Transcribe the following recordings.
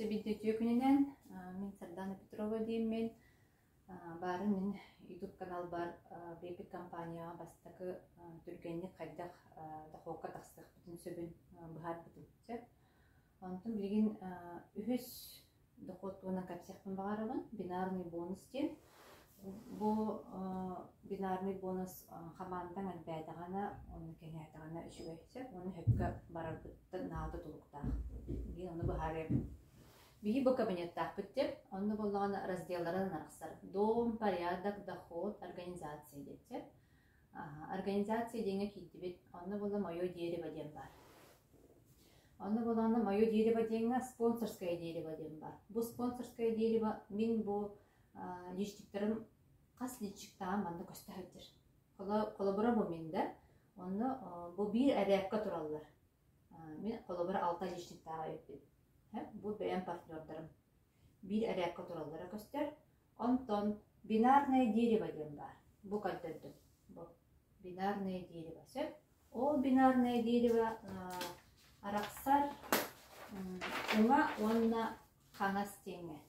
Өссө биирдэ үтүө күнүнэн. Мин Сардана Петрова диэммин. Баарын мин YouTube каналбар Бэйбит компанияҕа бастакы түргэнник хайдах дохуокка тахсыахпытын сөбүн быһаарбытым сөп. Онтон билигин үһүс дохуот туһунан кэпсиэхпин баҕарабын. Бинарный бонус диэн. Бу бинарный бонус хамаандаҥ элбээтэҕинэ, ону кэҥээтэҕинэ үчүгэй сөп. Ону сөпкө барарбыттан наада тутулуктаах. Диэн ону быһаарыам. Биһи бу кабинеттаахпыт диэн, онно буоллаҕына разделларынан арахсар. Дом, порядок, доход, организация диэн сөп. Организация диэҥҥэ киирдибит. Онно буолла мое дерево диэн баар. Онно буоллаҕына мое дерево диэҥҥэ спонсорское дерево диэн баар. Бу спонсорское дерево мин бу личниктарым хас личниктааҕым манна көстө сылдьар. Холобура бу мин да. Онно бу биир эрээккэ тураллар. Мин холобура алта личниктаах эбиппин. Бу бэйэм партнердарым. Биир эрээккэ тураллара көстөр. Онтон бинарное дерево диэн баар. Бу көрдөрдүм. Бу бинарное дерево сөп. Ол бинарное дерево арахсар уҥа уонна хаҥас диэҥҥэ.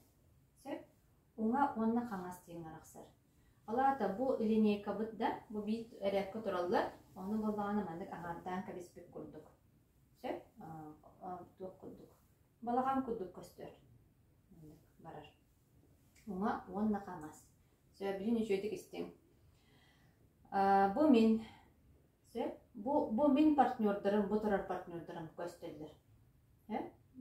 Сөп? Уҥа уонна хаҥас диэҥҥэ арахсар. Ол аата бу линейкабыт да, бу биир эрээккэ тураллар, ону буоллаҕына маннык аҥаардаан кэбиспит курдук. Сөп? Туох курдук? Балаҕан курдук көстөр. Маннык барар. Уҥа уонна хаҥас. Сөп, билин үчүгэйдик истиҥ. Бу мин сөп. Бу мин партнердарым, бу турар партнердарым көстөллөр.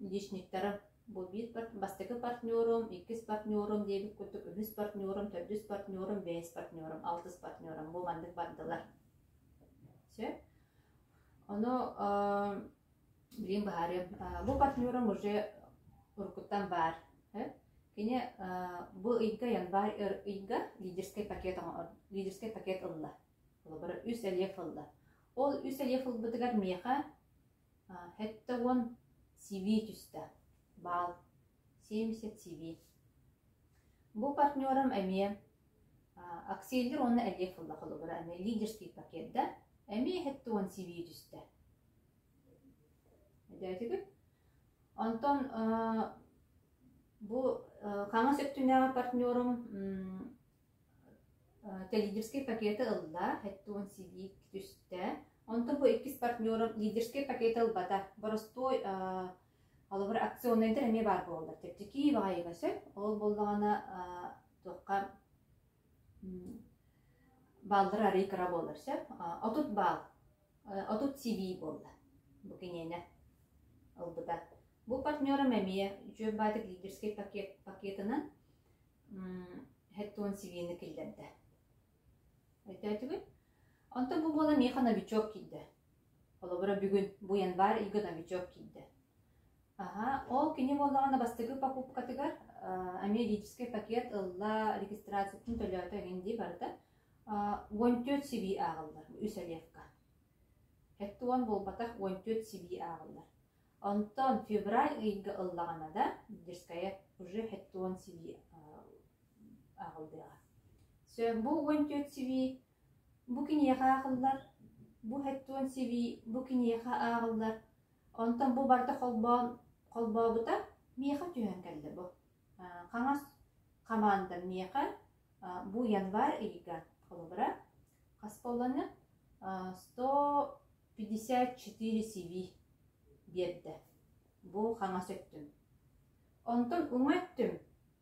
Личниктарым. Бу биир бастакы партнерум, иккис партнерум диэбит курдук үһүс партнерум, төрдүс партнерум, бэһис партнерум, алтыс партнерум. Бу маннык бардылар. Сөп. Ону билигин быһаарыам. Бу партнерум уже уруккуттан баар. Кини бу ыйга январь ыйга лидерскэй пакет лидерскэй пакет ылла. Холобура, үс элиэф ылла. Ол үс элиэф ылбытыгар миэхэ 70 CV түстэ. Баал 70 CV. Бу партнерым эмиэ акселлер уонна элиэф ылла холобура эмиэ лидерский пакет да эмиэ 70 CV түстэ. Өйдөөтүгүт? Онтон бу хаҥас өттүнээҕи партнерум лидерскэй пакеты ылла, 70 CV түстэ. Онтон бу иккис партнерум лидерскэй пакеты ылбата. Боростуой холобур акционнайдар эмиэ баар буолаллар. Чэпчэки баҕайыга сөп. Ол буоллаҕына туохха бааллара арыый кыра буолар сөп. 30 баал 30 CV буолла. Бу киниэнэ ылбыта. Бу партнерым эмиэ үчүгэй баайдык лидерскэй пакет, пакетынан 70 CV-ни киллэрдэ. Өйдөөтүгүт? Онтон бу буола миэхэ новичок киирдэ. Холобура бүгүн бу январь ыйга новичок киирдэ. Аха, ол кини буоллаҕына бастакы покупкатыгар эмиэ лидерскэй пакет ылла, регистрациятын төлөөтө эҥин дии барыта. 14 CV ааҕыллар үс олевка. 70 буолбатах 14 CV ааҕыллар. Онтон февраль ыйга ыллаҕына да лидерская уже 70 CV ааҕыллыаҕа. Сөп, бу 14 CV бу киниэхэ ааҕыллар, бу 70 CV бу киниэхэ ааҕыллар. Онтон бу барыта холбоон холбообута миэхэ түһэн кэллэ бу. Хаҥас хамаанда миэхэ бу январь ыйга холобура хас буолланы 154 CV биэрдэ. Бу хаҥас өттүм. Онтон уҥа өттүм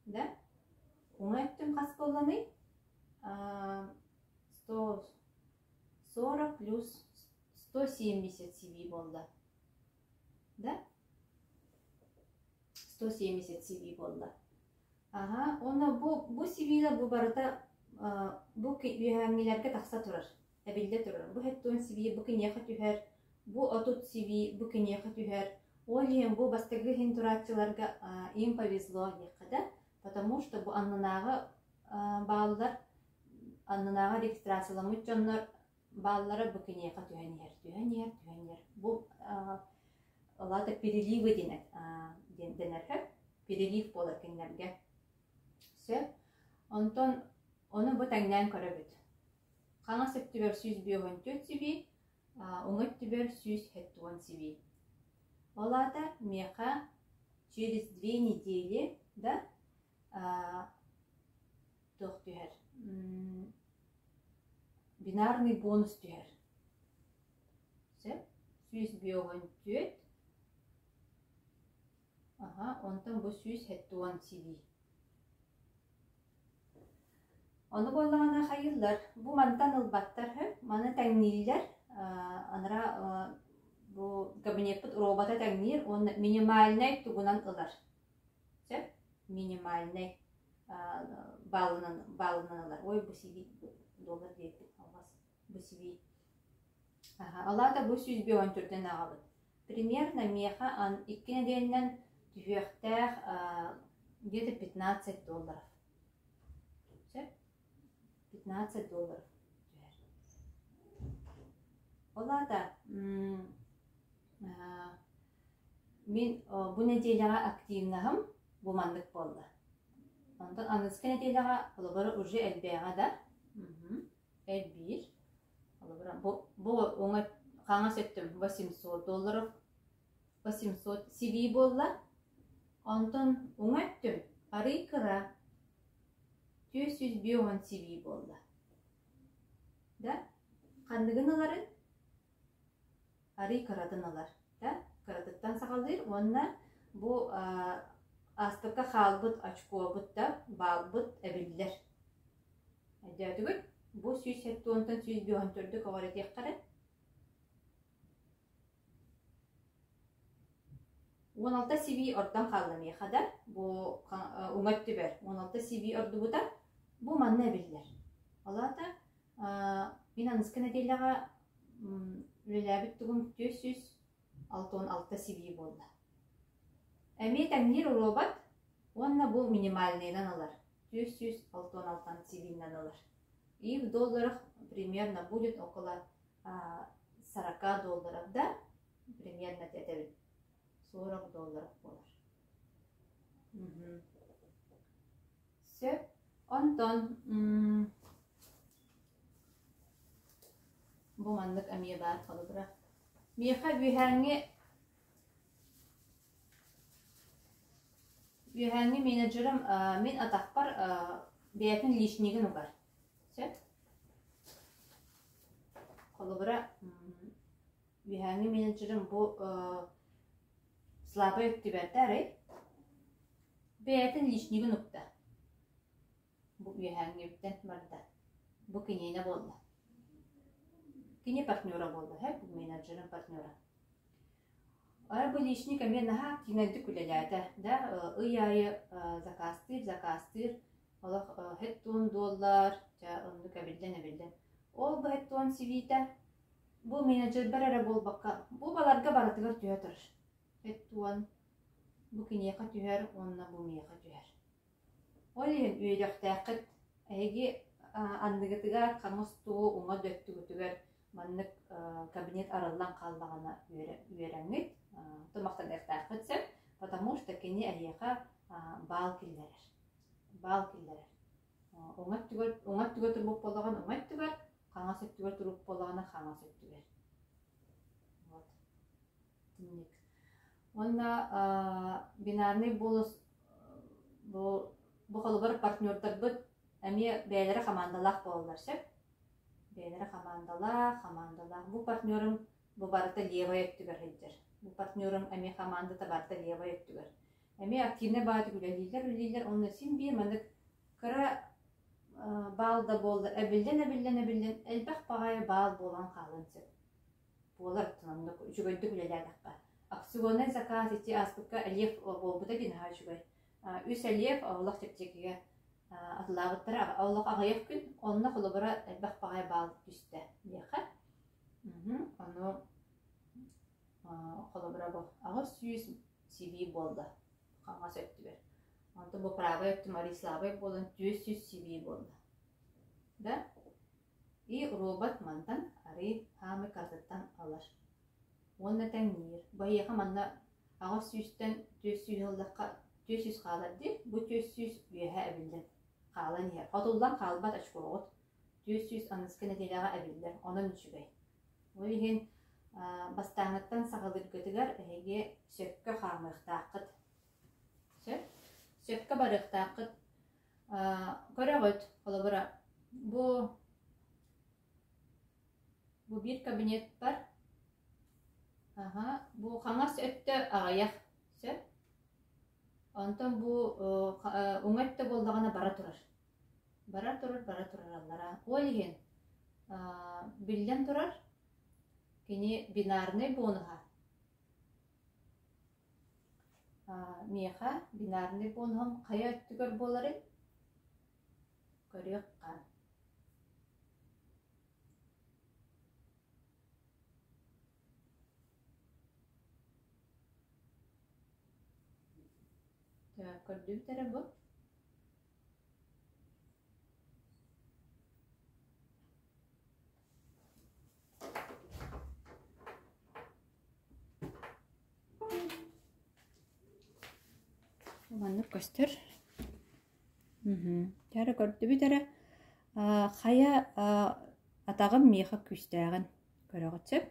да уҥа өттүм хас буолланый? 140 плюс 170 CV буолла. Да? 170 CV буолла. Аха, уонна бу бу CV-лэр бу барыта бу үөһээҥҥилэргэ тахса турар, эбиллэ турар. Бу 70 CV бу киниэхэ түһэр, бу 30 CV бу киниэхэ түһэр. Ол иһин бу бастакы иһин турааччыларга им повезло диэххэ да, потому что бу аннынааҕы бааллар, аннынааҕы регистрацияламмыт дьоннор бааллара бу киниэхэ түһэн иһэр, түһэн иһэр, түһэн иһэр. Бу ол аата переливы диэн диэн дэнэр перелив буолар кинилэргэ. Сөп. Онтон ону бу тэҥнээн көрөбүт. Хаҥас өттүгэр 154 CV, уҥа өттүгэр 170 CV. Ол аата миэхэ Через 2 недели да туох түһэр? Бинарный бонус түһэр. Сөп? 154. Аха, онтон бу 170 CV. Ону буоллаҕына хайыыллар, бу мантан ылбаттар үһү, маны тэҥнииллэр, анараа бу кабинеппыт робота тэҥниир уонна минимальнай тугунан ылар. Сөп? Минимальнай баалынан баалынан ылар. Ой, бу CV доллар диэбит алҕас. Бу CV. Ол аата бу 150 түрдэн аҕабыт. Примерно миэхэ 2 нэдиэлэнэн түһүөхтээх где-то 15 долларов. Сөп? 15 долларов түһэр. Ол аата мин бу нэдиэлэҕэ активнаһым бу маннык буолла. Онтон аныгыскы нэдиэлэҕэ холобура уже элбээҕэ да элбиир. Холобура бу уҥа хаҥас өттүм 800 долларов 800 CV буолла. Онтон уҥа өттүм арый кыра 450 CV буолла. Да? Ханныгын ыларын? Арый кыратын ылар. Да? Кыратыттан саҕалыыр уонна бу ааспыкка хаалбыт очкобут да баалбыт эбиллэр. Өйдөөтүгүт? Бу 170-тан 154 көҕүрэтиэххэ 16 CV ордон хаалла миэхэ да, бу уҥа өттүбэр 16 CV ордубута, бу манна эбиллэр. Ол аата мин аныгыскы нэдиэлэҕэ үлэлээбит тугум 466 CV буолла. Эмиэ тэҥниир робот уонна бу минимальныйынан ылар. 466 CV-нэн ылар. И в долларах примерно будет около 40 долларов, да? Примерно этэбин. 40 долларов буолар. Сөп. Онтон бу маннык эмиэ баар холобура. Миэхэ үөһээҥҥи менеджерым мин атахпар бэйэтин личнигин угар. Сөп. Холобура, үөһээҥҥи менеджерым бу слабай өттүбэрдэ арай бэйэтин личнигин укта. Бу үөһээҥҥибиттэн барда. Бу киниэнэ буолла. Кини партнера буолла, һэ, менеджерым партнера. Арай бу личник эмиэ наһаа активнайдык үлэлээтэ, да, ый аайы заказтыыр, заказтыыр, олох хэт доллар, дьэ, оннук эбиллэн-эбиллэн. Ол бу хэт CV-тэ бу менеджербэр эрэ буолбакка, бу баларга барытыгар түһэ турар. Хэт бу киниэхэ түһэр уонна бу миэхэ түһэр. Ол иһин үөрүөхтээххит. Эһиги анныгытыгар хаҥас туу уҥа да өттүгүтүгэр маннык кабинет арыллан хааллаҕына үөрэҥҥит, тумахтаныахтааххыт сөп, потому что кини эһиэхэ баал киллэрэр. Баал киллэрэр. Уҥа өттүгэр турбут буоллаҕына уҥа өттүгэр, хаҥас өттүгэр турбут буоллаҕына хаҥас өттүгэр. Вот. Итинник. Уонна бинарный бонус бу холобур партнердарбыт эмиэ бэйэлэрэ хамаандалаах буолаллар сөп. Бэйэлэрэ хамаандалаах, хамаандалаах. Бу партнерум бу барыта левай өттүгэр сылдьар. Бу партнерум эмиэ хамаандата барыта левай өттүгэр. Эмиэ активнай баҕайытык үлэлииллэр, үлэлииллэр. Онно син биир маннык кыра баал да буоллар эбиллэн, эбиллэн, эбиллэн элбэх баҕайы баал буолан хаалыан сөп. Буолар оннук үчүгэйдик үлэлээтэххэ. Акционнай заказ ити ааспыкка Лев буолбута дии наһаа үчүгэй. Үс Лев олох чэпчэкигэ атылаабыттара олох аҕыйах күн онно холобура элбэх баҕайы баал түстэ миэхэ. Ону холобура бу 800 CV буолла хаҥас өттүгэр. Онтон бу правай өттүм арыый слабай буолан 400 CV буолла. Да? И робот мантан арыый хаамый картаттан ылар. Уонна тэҥниир. Бу эһиэхэ манна 800-тэн 400 ыллахха 400 хаалар дии. Бу 400 үөһэ эбиллэн хаалан иһэр. Хотуллан хаалбат очкоҕут. 400 аныгыскы нэдиэлэҕэ эбиллэр. Онон үчүгэй. Ол иһин бастааҥҥыттан саҕалыыргытыгар эһиги сөпкө хаамыахтааххыт. Сөп? Сөпкө барыахтааххыт. Көрөҕүт, холобура, бу бу биир кабинет бар. Аха, бу хаҥас өттө аҕыйах. Сөп? Онтон бу уҥа өттө буоллаҕына бара турар. Бара турар, бара турар аллараа. Ол иһин биллэн турар, кини бинарнай бонуһа Миэхэ бинарнай бонуһум хайа өттүгэр буоларый? Көрүөххэ. Көрдүбүт эрэ бу. Маннык көстөр. Дьэ көрдүбүт эрэ хайа атаҕым миэхэ күүстээҕин көрөҕүт сөп.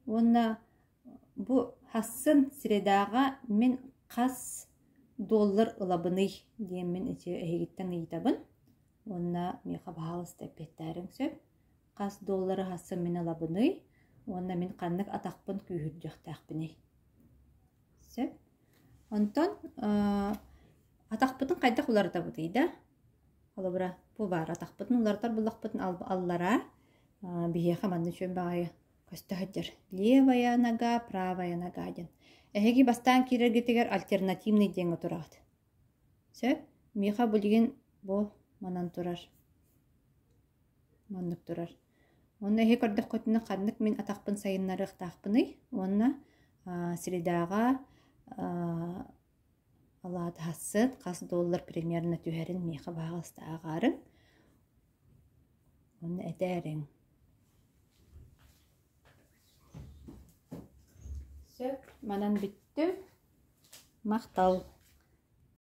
Уонна бу хассын средаҕа мин хас доллар ылабыный диэммин ити эһигиттэн ыйытабын. Уонна миэхэ баһаалыста эппиэттээриҥ сөп. Хас доллары хассын мин ылабыный уонна мин ханнык атахпын күүһүрдүөхтээхпиний? Сөп. Онтон атахпытын хайдах уларытабытый да? Холобура, бу баар атахпытын уларытар буллахпытын аллараа биһиэхэ манна үчүгэй баҕайы көстө сылдьар. Левая нога, правая нога диэн. Эһиги бастаан киирэргитигэр альтернативный диэҥҥэ тураҕыт. Сөп. Миэхэ билигин бу манан турар. Маннык турар. Уонна эһи көрдөххүтүнэ ханнык мин атахпын сайыннарыахтаахпыный уонна средаҕа алаадыһассыт хас доллар примерно түһэрин миэхэ баһаҕаста ааҕаарыҥ уонна этээриҥ. Сөп, манан бүттүм. Махтал.